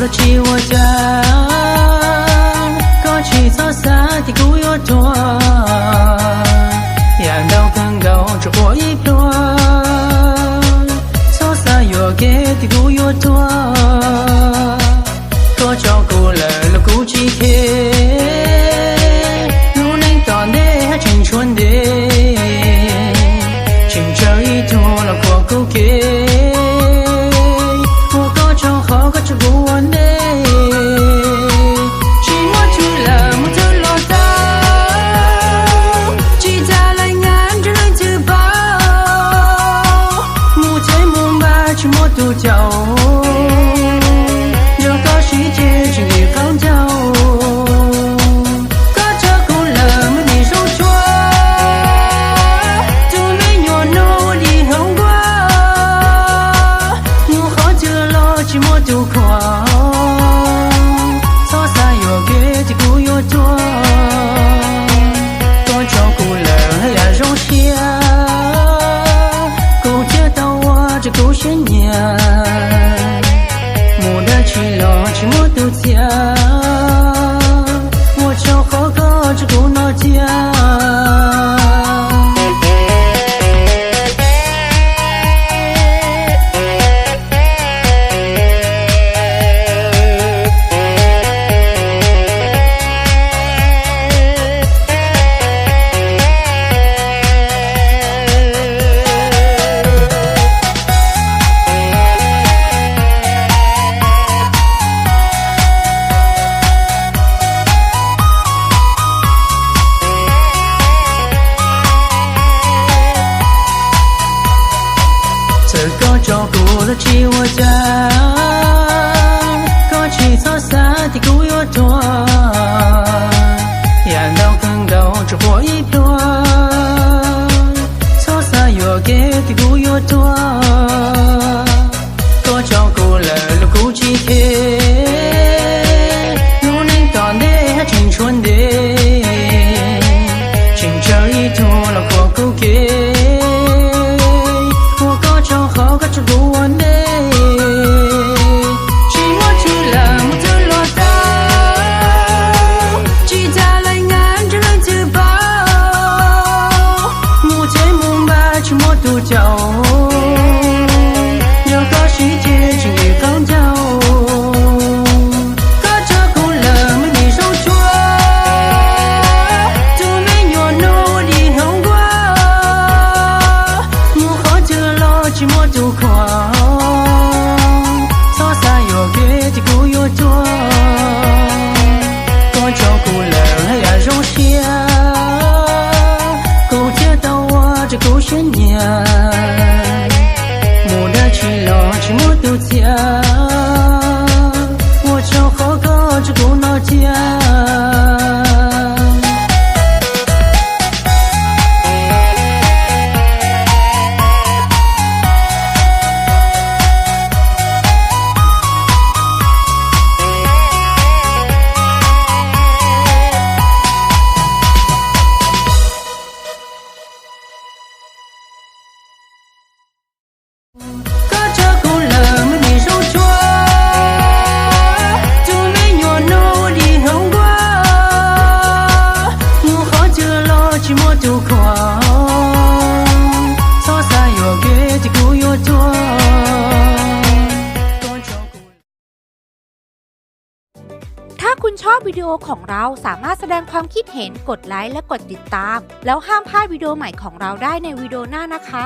Tsis ua cas, koj tsis txhob xav tias kuv yuav tuag. Yam ntau kawg nkaus tsuas qua ib pluag. Txhob xav yuam kev tias kuv yuav tuag. Koj tso kuv lawm los kuv tsis them. Lub neej tom ntej haj tseem tshuav ntev, tseem tsawg ib tug los khuam kuv kev. Ua koj tso qhov koj tso kuv ua ntej. Tsis muaj tswv lawm mus twg los tau, tsis tas lawm nyob nrog leej twg paub. Mus txhij mus npaj tsis muaj tus caum, nrog koj sib ceg tsis nkim qhov ncauj. Koj tso kuv lawm me nim zoo cuag, tus me nyuam no ua li hauv nkuaj. Mus qhov twg los tsis muaj tus khuam, txhob xav yuam kev tias kuv yuav tuag. Koj tso kuv lawm haj yam zoo siab, kuv thiaj tau ua rau kuv siab nyiam. Mus dab tsi los tsis muaj tus txiav, ua tsaug qhov koj tso kuv no cia. Txawm koj tso kuv los tsis ua cas, koj tsis txhob xav tias kuv yuav tuag. Yam ntau kawg nkaus tsuas qua ib pluag, txhob xav yuam kev tias kuv yuav tuag. Koj tso kuv lawm los kuv tsis them, lub neej tom ntej haj tseem tshuav ntev, tseem tsawg ib tug los khuam kuv kev. Ua koj tso qhov koj tso kuv ua ntej, tsis muaj tswv lawm mus twg los tau, tsis tas lawm nyob nrog leej twg paub. Mus txhij mus npaj tsis muaj tus caum, nrog koj sib ceg tsis nkim qhov ncauj. Koj tso kuv lawm me nim zoo cuag, tus me nyuam no ua li hauv nkuaj. Mus qhov twg los tsis muaj tus khuam, txhob xav yuam kev tias kuv yuav tuag. Koj tso kuv lawm haj yam zoo siab, kuv thiaj tau ua rau kuv siab nyiam. Mus dab tsi los tsis muaj tus txiav, ua tsaug qhov koj tso kuv no cia. Koj tso kuv lawm me nim zoo cuag, tus me nyuam no ua li hauv nkuaj. Mus qhov twg los tsis muaj tus khuam, txhob xav yuam kev tias kuv yuav tuag.ถ้าคุณชอบวิดีโอของเรา สามารถแสดงความคิดเห็น กดไลค์ และกดติดตาม แล้วห้ามพลาดวิดีโอใหม่ของเราได้ในวิดีโอหน้านะคะ